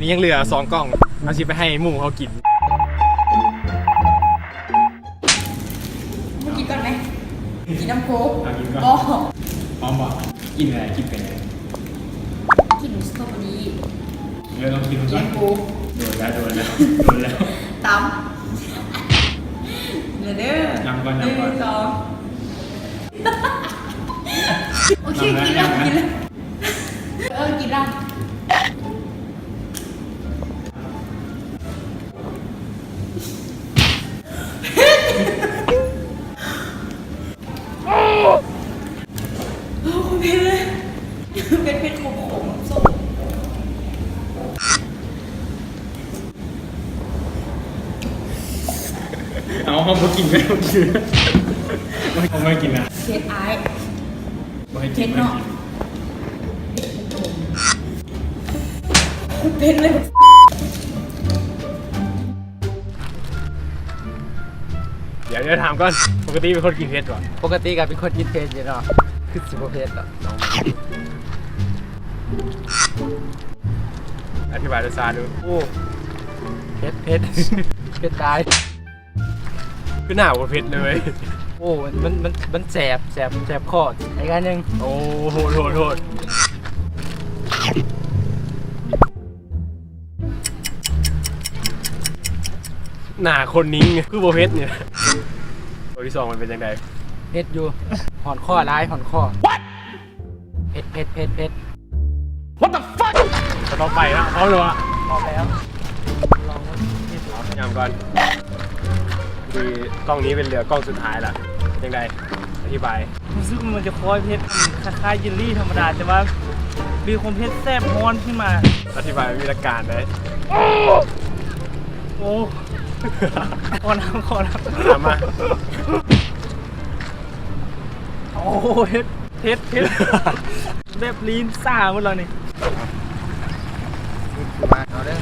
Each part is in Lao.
ນີ້ຍັງເຫຼືອສອງກ່ອງ ເຮົາຊິໄປໃຫ້ໝູ່ເຮົາກິນ. ມາກິນກ່ອນໄໝ? ກິນນຳໂຄກ. ເອົາກິນກ່ອນ. ບໍ່. ພ້ອມບໍ່? ກິນໄປ ກິນໄປ. ກິນສະຕໍເບີຣີ. ເອີ ລອງກິນເບິ່ງກ່ອນ. ໂດນແລ້ວ ໂດນແລ້ວ ໂດນແລ້ວ. ຕຳ. ເດີ ນຳກ່ອນ ນຳກ່ອນ. ໜຶ່ງ ສອງ. ໂອເຄ ກິນແລ້ວ ກິນແລ້ວ. ເອີ ກິນລະ. ໂອ້ ເຜັດເລີຍ ເຜັດໆ ຂົມໆ ສົ້ມ. ເອົາ ເຮົາບໍ່ກິນແລ້ວ ບໍ່ກິນແລ້ວ ບໍ່ໃຫ້ກິນນະ. ເຜັດອ້າຍ. ບໍ່ໃຫ້ກິນ ເຜັດເນາະ ບໍ່ໃຫ້ກິນ ເຜັດເລີຍ. ດຽວ ດຽວຖາມກ່ອນ ປົກກະຕິເປັນຄົນກິນເຜັດບໍ່? ປົກກະຕິກໍເປັນຄົນກິນເຜັດຢູ່ເນາະ ຄືຊິບໍ່ເຜັດດອກ. ອະທິບາຍລົດຊາດດູ. ໂອ້ ເຜັດ ເຜັດ ເຜັດຫຼາຍ. ຄືໜ້າບໍ່ເຜັດເລີຍ. ໂອ້ ມັນ ມັນ ມັນ ມັນແສບ ແສບ ແສບຄໍອີກອັນໜຶ່ງ. ໂອ້ ໂຫດ ໂຫດ ໂຫດ. ໜ້າຄົນນິງຄືບໍ່ເຜັດນີ້. ຕົວທີສອງມັນເປັນຈັ່ງໃດ? ເຜັດຢູ່ ຮ້ອນຄໍຫຼາຍ ຮ້ອນຄໍ. ເຜັດ ເຜັດ ເຜັດ ເຜັດ. What the fuck? ຕໍ່ໄປນະ ພ້ອມແລ້ວ ພ້ອມແລ້ວ. ລອງເບິ່ງ ເອົາ ຍຳກ່ອນ. ຄືກ້ອງນີ້ເປັນເຫຼືອກ້ອງສຸດທ້າຍລະ ຈັ່ງໃດ ອະທິບາຍ. ຮູ້ສຶກວ່າມັນຈະຄ່ອຍເຜັດ ຄ້າຍໆ ເຢລລີທຳມະດາ ແຕ່ວ່າມີຄວາມເຜັດແສບຮ້ອນຂຶ້ນມາ. ອະທິບາຍມີຫຼັກການໄດ້. ໂອ້ ຂໍນ້ຳ ຂໍນ້ຳ ນ້ຳມາ. ໂອ້ ເຜັດ ເຜັດ ເຜັດ ແບບລີ້ນຊາໝົດແລ້ວນີ້. ມາເອົາເດີ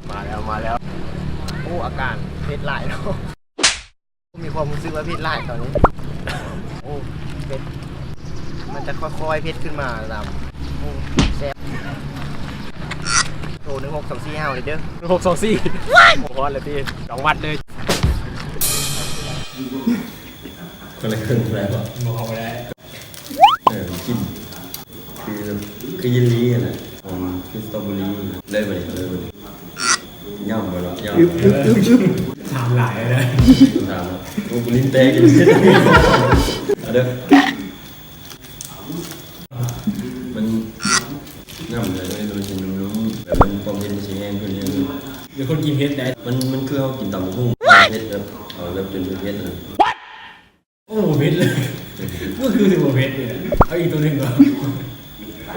ມາແລ້ວ ມາແລ້ວ. ໂອ້ ອາການເຜັດຫຼາຍເນາະ. ມີຄວາມຮູ້ສຶກວ່າເຜັດຫຼາຍຕອນນີ້. ໂອ້ ເຜັດ ມັນຈະຄ່ອຍໆເຜັດຂຶ້ນມາຕາມ. ໂອ້ ແຊບ. ໂທໜຶ່ງຫົກສອງສີ່ໃຫ້ເຮົາເດີ. ໜຶ່ງຫົກສອງສີ່ ໂອ້ ຮອດແລ້ວຕິ ຕ້ອງວັດເລີຍ. ຄົນລະເຄິ່ງເທົ່າໃດບໍ່? ບໍ່ ເຂົ້າບໍ່ໄດ້. ເອີ ກິນ ຄື ຄືເຢລລີຫັ້ນນະ ຂອງ ຄືສະຕໍເບີຣີ. ເລີຍບັດນີ້ ເລີຍບັດນີ້. ຍຳບໍ່ເນາະ ຍຳ. ຖາມຫຼາຍແລ້ວ ຖາມແລ້ວ. ໂອ້ ກູລີ້ນແຕກຢູ່. ເອົາເດີ ມັນຍຳເລີຍ ໂດຍຊິນຸ້ມໆ ແບບມັນຄວາມເຜັດມັນຊິແຮງຂຶ້ນເລື້ອຍໆ. ເປັນຄົນກິນເຜັດໄດ໋. ມັນ ມັນຄືເຮົາກິນຕຳບັກຫຸ່ງ ເຜັດແບບ ເອົາແບບຈົນເຜັດໆນະ. ໂອ້ ບໍ່ເຜັດເລີຍ ກໍຄືຊິບໍ່ເຜັດນີ້ແຫຼະ. ເອົາອີກຕົວໜຶ່ງບໍ່?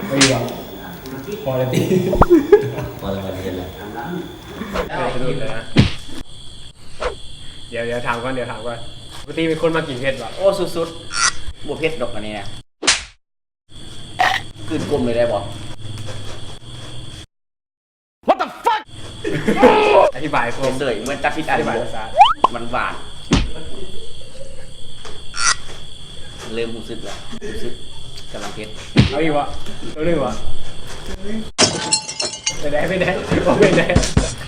ເອົາອີກບໍ່? ພໍແລ້ວຕິ? ພໍແລ້ວ ພໍແລ້ວ ເຜັດແລ້ວ. ດຽວ ດຽວຖາມກ່ອນ ດຽວຖາມກ່ອນ ປົກກະຕິເປັນຄົນມັກກິນເຜັດບໍ່? ໂອ້ ສຸດໆ ບໍ່ເຜັດດອກອັນນີ້ນະ. ກືນກົມເລີຍໄດ້ບໍ່? What the fuck? ອະທິບາຍຄວາມ ເສຍເໝືອນຈັບຜິດອັນ ອະທິບາຍລົດຊາດ. ມັນຫວານ ເລີ່ມຮູ້ສຶກແລ້ວ ຮູ້ສຶກກຳລັງເຜັດ. ເອົາອີກບໍ່? ເອົາອີກບໍ່? ເປັນໃດ ເປັນໃດ ບໍ່ເປັນໃດ?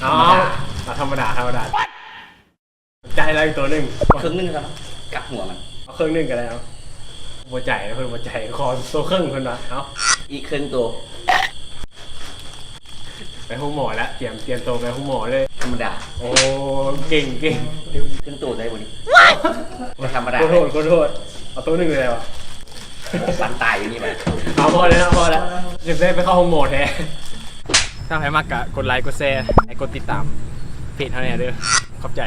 ເອົາ ທຳມະດາ ທຳມະດາ ທຳມະດາ. ໃຈແລ້ວອີກຕົວໜຶ່ງ ເຄິ່ງໜຶ່ງຊະ ກັບຫົວມັນ. ເອົາເຄິ່ງໜຶ່ງກໍໄດ້ ເອົາ. ບໍ່ໃຈ ເພິ່ນບໍ່ໃຈ ຂໍໂຕເຄິ່ງເພິ່ນວ່າ. ເອົາ ອີກເຄິ່ງໂຕ ໄປໂຮງໝໍແລ້ວ ຕຽມ ຕຽມໂຕໄປໂຮງໝໍເລີຍ. ທຳມະດາ. ໂອ້ ເກັ່ງ ເກັ່ງ. ເຄິ່ງໂຕໄດ້ບໍ່ນີ້? ບໍ່ທຳມະດາ. ຂໍໂທດ ຂໍໂທດ. ເອົາໂຕໜຶ່ງເລີຍຫວາ? ປັນຕາຍຢູ່ນີ້ບັດ. ເອົາ ພໍແລ້ວ ພໍແລ້ວ ຢາກໄດ້ໄປເຂົ້າໂຮງໝໍແທ້. ຖ້າໃຜມັກກະກົດໄລກົດແຊ ໃຫ້ກົດຕິດຕາມເພຈເຮົາແດ່ເດີ. ຂອບໃຈ.